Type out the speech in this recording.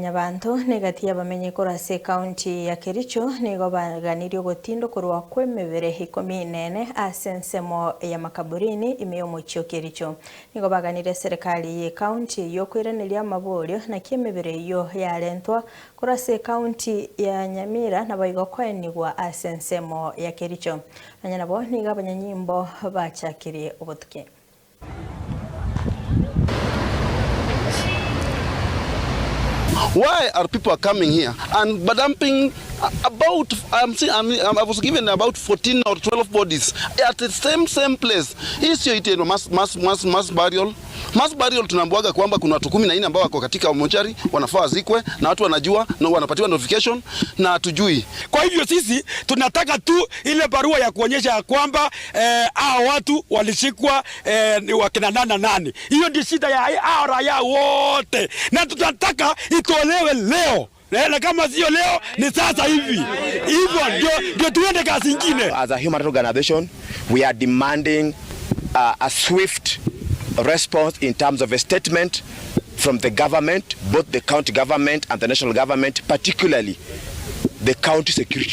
Mwanyabanto na egati y'abamenyi korwa ase ekaunti ya Kericho nigo baganirie ogotindo korwa kw'emebere ikomi na ene ase ensemo ya Makaburini ime y'omochie o Kericho. Nigo baganirie eserekari y'ekaunti eyio koiraneria amaborio naki emebere eyio yarentwa korwa ase ekaunti ya Nyamira naboigo koenigwa ase ensemo ya Kericho. Nonya nabo nigo abanyanyimbo bachakirie obotuki. Why are people are coming here and dumping about I'm seeing, I'm, I was given about 14 or 12 bodies at the same same place. Hii sio itendo mass, mass, mass, mass burial. Mass burial tunaambiwaga kwamba kuna watu 14 ambao wako katika mochari wanafaa wazikwe na watu wanajua na wanapatiwa notification na hatujui. Kwa hivyo sisi tunataka tu ile barua ya kuonyesha ya kwamba hao watu walishikwa ni wakina nana nani. Hiyo ndio shida ya hao raia wote, na tunataka itolewe leo. Na kama sio leo ni sasa hivi. Hivyo ndio tuende kazi ingine. As a human rights organization, we are demanding a swift response in terms of a statement from the government, both the county government and the national government, particularly the county security.